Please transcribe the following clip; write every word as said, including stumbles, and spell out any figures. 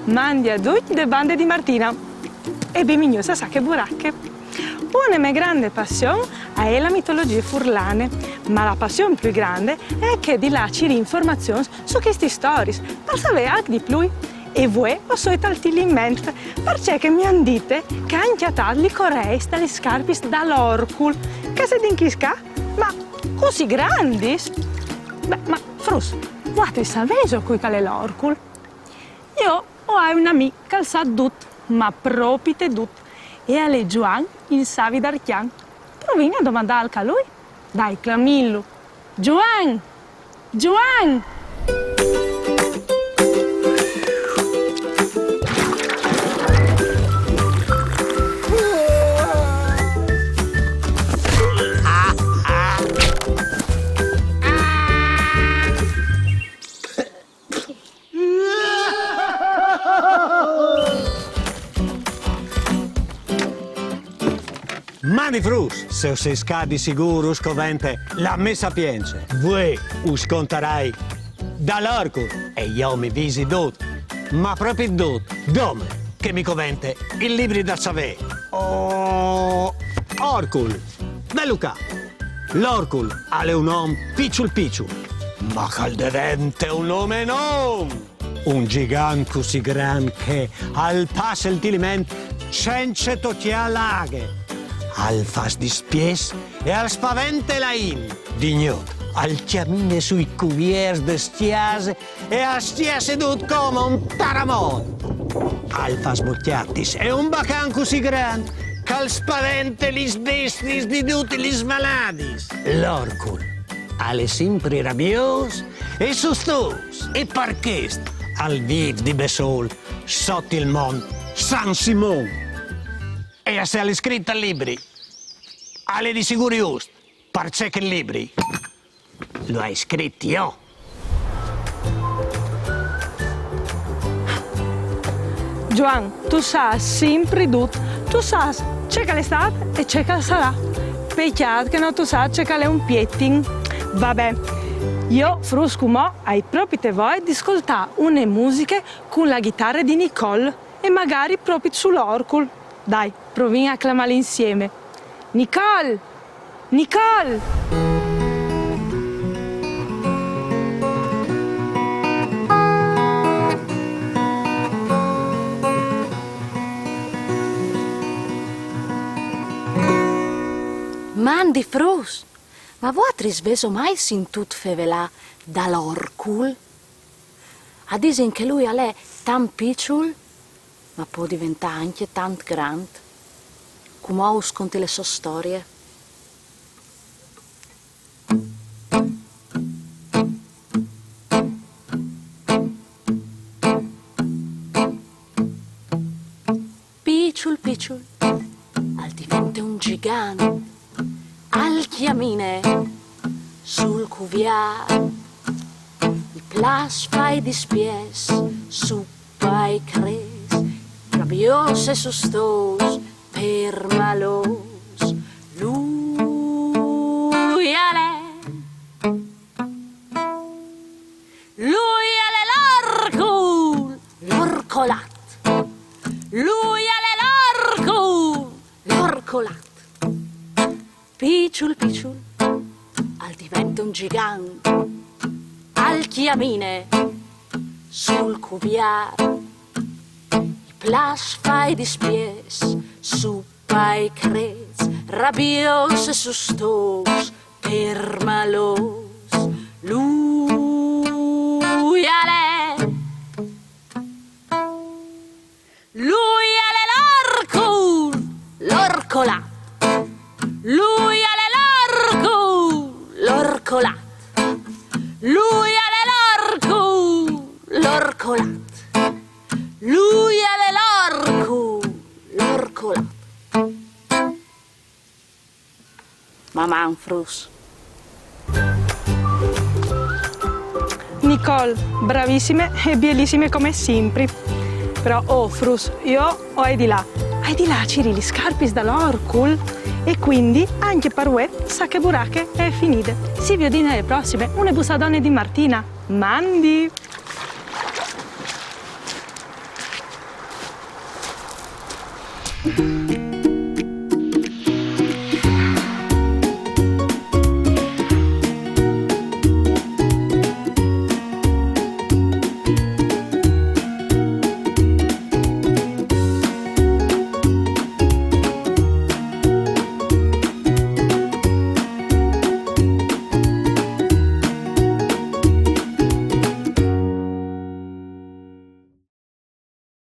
Mandi a ducj de bande di Martina e benvignûts a Sache Burache. Une mê grande passion e je la mitologjie furlane, ma la passion plui grande e je chê di lâ a cirî informazions su chestis storiis, par savê alc di plui. E vuê o soi tal Tiliment, parcè che mi àn dite che a àn cjatât lis coreis des scarpis dal Orcul, che a sedin chês ca, ma cussì grandis? Beh, ma fruts, vualtris savêso cui che al è l'Orcul? Jo o ai un amì che al sa dut, ma propit dut, e al è Zuan, il savi d'Arcjan. Provìn a domandâ alc a lui. Dai, clamìnlu. Zuan! Zuan! Mandi fruts, se o sês ca di sigûr us covente la mê sapience. Vuê us contarai dal Orcul e jo mi visi dut, ma propit dut, dome che mi covente il libri dal savê. Oh, Orcul, velu ca. L'Orcul al è un om piçul piçul, ma che al devente un omenon! Un gjigant cussì grant che al passe il Tiliment cence tocjâ la aghe. Al fâs dispiets e al spavente la int. Di gnot al cjamine sui cuvierts des cjasis e al scjasse dut come un taramot. Al fâs bocjatis e un bacan cussì grant che al spavente lis bestiis di dutis lis valadis. L'Orcul al è simpri rabiôs e sustôs, e par chest al vîf di bessôl sot il mont San Simon. E se al è scrit tal libri, al è di sigûr just, parcè che il libri lu ai scrit jo. Zuan, tu sâs simpri dut. Tu sâs ce che al è stât e ce che al sarà. Pecjât che no tu sâs ce che al è un pietin. Va ben, jo, fruts, cumò o ai propit voie di scoltâ une musiche cun la ghitare di Nicole e magari propit sul Orcul. Dai, provìn a clamâle insiemi. Nicole! Nicole! Mandi fruts! Ma vualtris vêso mai sintût fevelâ dal Orcul? A disin che lui al è tant piçul, ma pò deventâ ancje tant grant. Cumò us conti la sô storie. Piçul piçul al devente un gjigant, al cjamine sul cuviâr, i plâs fâ i dispiets su pai crêts, rabiôs e sustôs, permalôs, lui al è. Lui al è l'Orcul, l'Orcolat. Lui al è l'Orcul, l'Orcolat. Piçul piçul al devente un gjigant, al cjamine sul cuviâr, i plâs fâ i dispiets su pai crêts, rabiôs e sustôs, permalôs, lui al è. Lui al è l'Orcul, l'Orcolat. Lui al è l'Orcul, l'Orcolat. Lui al è l'Orcul, l'Orcolat. Lui al è l'Orcul, l'Orcolat. Maman, fruts. Nicole, bravissime e bielissime come simpri. Però, oh, fruts, jo o ai di lâ. O ai di lâ a cirî lis scarpis dal Orcul. E cuindi, ancje par vuê, Sache Burache e je finide. Si viodìn ae prossime, une bussadone di Martina. Mandi!